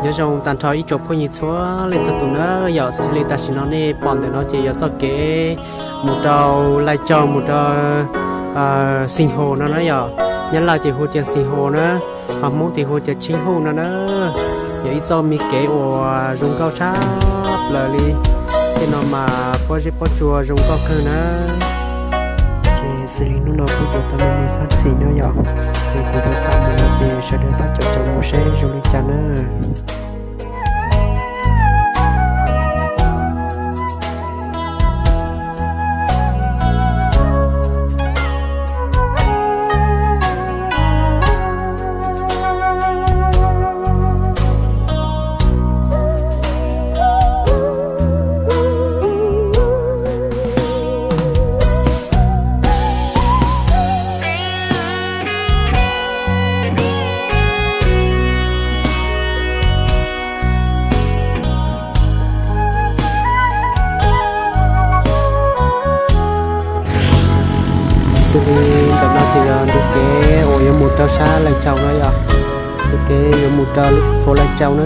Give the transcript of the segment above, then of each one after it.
Nyob zoo tag nrho ib tsoom phooj ywg txhua leej txhua tus na yom. Xws li tam sim no nej pom ntawm no ces yog txoj kev mus rau Lai Châu mus rau Sìn Hồ no na yom. Nyab Laj ces hu tias Sìn Hồ na, ho Hmoob ces hu tias Chinh Hụ no na. Yog ib txoj me kev uas zoo nkauj tshaj plaws li. Tej no mas pob zeb pob tsuas zoo nkauj kawg na. Ces xws li hnub no kuj yuav tau me me xab txhim no yom, ces kuv yuav xa mus no ces sawv daws pab caum caum mus seb zoo li cas na. Xws li ntawm no ces yog ntu kev uas yuav mus rau sab Lai Châu no yom. Ntu kev yuav mus rau lub thành phố Lai Châu na.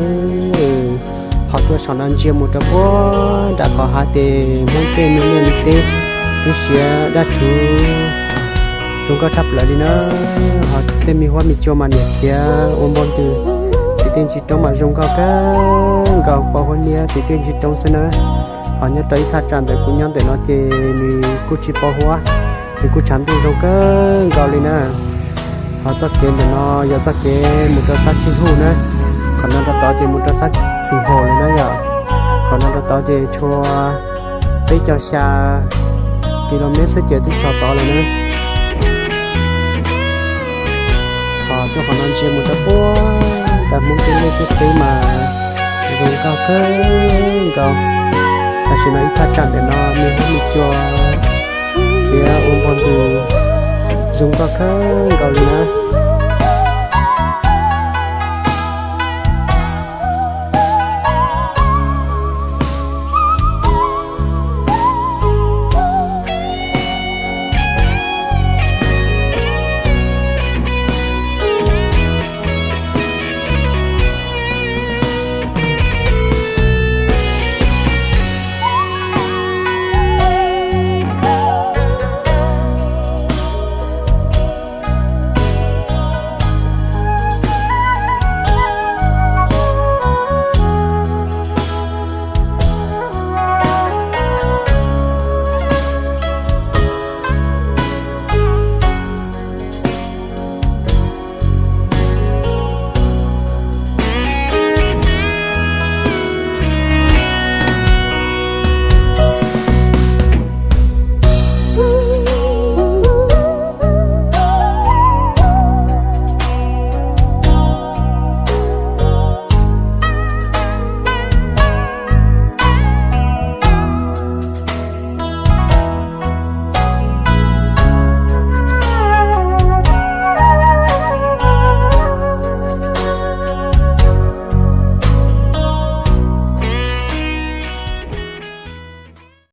Qhov tuaj saum no ntsia mus rau puag nram qhov hav ces Hmoob tej me liaj me teb, lub siav dab rhuv zoo nkauj tshaj plaws li na. Ho tej me huab me cua mas niam khiav ua npau ntws, txiv tej ntsis roob mas zoo nkauj kawg nkaus, pos huab niab txiv tej ntsis roob xwb na. Ho nyob rau ib thaj tsam ntawm kuv nyob ntawm no ces nws kuj tsis pos huab, nws kuj tshav ntuj zoo kawg nkaus li na. Ho txoj kev ntawm no yog txoj kev mus rau sab Chinh Hụ na. Qhov no rau tod ces mus rau sab Sìn Hồ lawm na yom. Qhov no rau tod ces tshuav peb caug xya ki lo mev xwb ces twb txog tod lawm na. Ho tuaj qhov no ntsia mus rau puag nram Hmoob tej liaj tej teb mas zoo nkauj kawg nkaus. Tam sim no ib thaj tsam ntawm no me huab me cua khiav ua npau ntws zoo nkauj kawg nkaus li na.